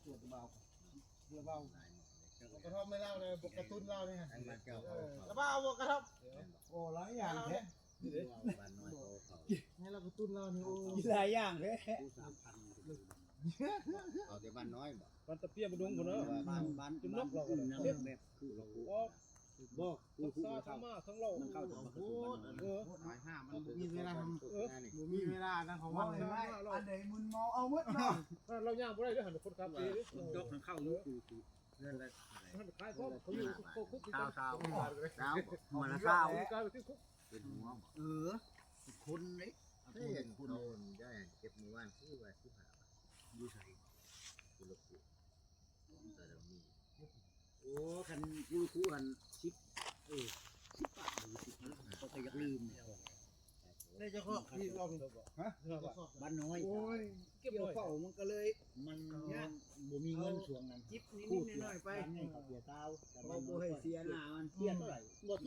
ເບາ ເບາ ກະທອບໃຫ້ລາວເລີຍ ບົກກະຕຸ້ນລາວນີ້ ອັນບ້ານເຈົ້າເຂົາ ລະບ້າເອົາບົກກະທອບ ໂອ້ ຫຼາຍຢ່າງແທ້ ບ້ານນ້ອຍເຂົາ ໃຫ້ລາວກະຕຸ້ນລາວນີ້ ໂອ້ ຫຼາຍຢ່າງແທ້ ສາມພັນ ເອົາແຕ່ບ້ານນ້ອຍບໍ ບ້ານຕະເປຍບໍ່ດົງພຸ້ນເນາະ ບ້ານ ບ້ານ ບ້ານອື່ນນະ ແບບຄືລາວ ບໍ່ ຄື ຄື ທັງມາທັງເລົ່າ ມັນເຂົ້າຈາກບັກກະຕຸນ ເອີ ຫຼາຍຫ້າ ມັນບໍ່ມີເວລາ ເອີ ບໍ່ມີເວລານະ ເຂົາວ່າ ອັນໃດມຶນເມົາເອົາໝົດເນາະ ລາວຍ່າງບໍ່ໄດ້ເດີ ຫັ້ນຄົນຂັບຕີເດີ ມັນຈົກທາງເຂົ້າຢູ່ ເດືອນລະເທົ່າໃດ ມັນຂາຍຂອງ ເຂົາຢູ່ ເຂົາຄຸກ ຊາວ ຊາວ ຊາວ ຫົວລະຊາວ ເປັນຫົວບໍ ເອີ ເປັນຄົນເດ້ ເຫັນຄົນ ເກັບມື້ວານຄືວ່າສິບຫ້າບາດ ຢູ່ໃສ ຢູ່ລົດ ໂອ້ ຄັນຢູ່ຄູ່ຫັ້ນ ສິບ ເອີ ສິບປາຍ ຫຼື ສິບຫ້າ ເຂົາກະຢາກລືມ ໄດ້ຈັກຮອບທີ່ລອງ ຮະ ບ້ານນ້ອຍ ໂອ້ຍ ກ່ຽວເຂົ້າມັນກະເລີຍ ມັນຍາກ ບໍ່ມີເງິນຊ່ວງນັ້ນ ຈິບນິດໆໜ້ອຍໆໄປ ບ້ານໃຫຍ່ເຂົາເສຍຊາວ ແຕ່ບ້ານນ້ອຍເຂົາເສຍຫຼາຍ ມັນເສຍເທົ່າໃດ ບໍ່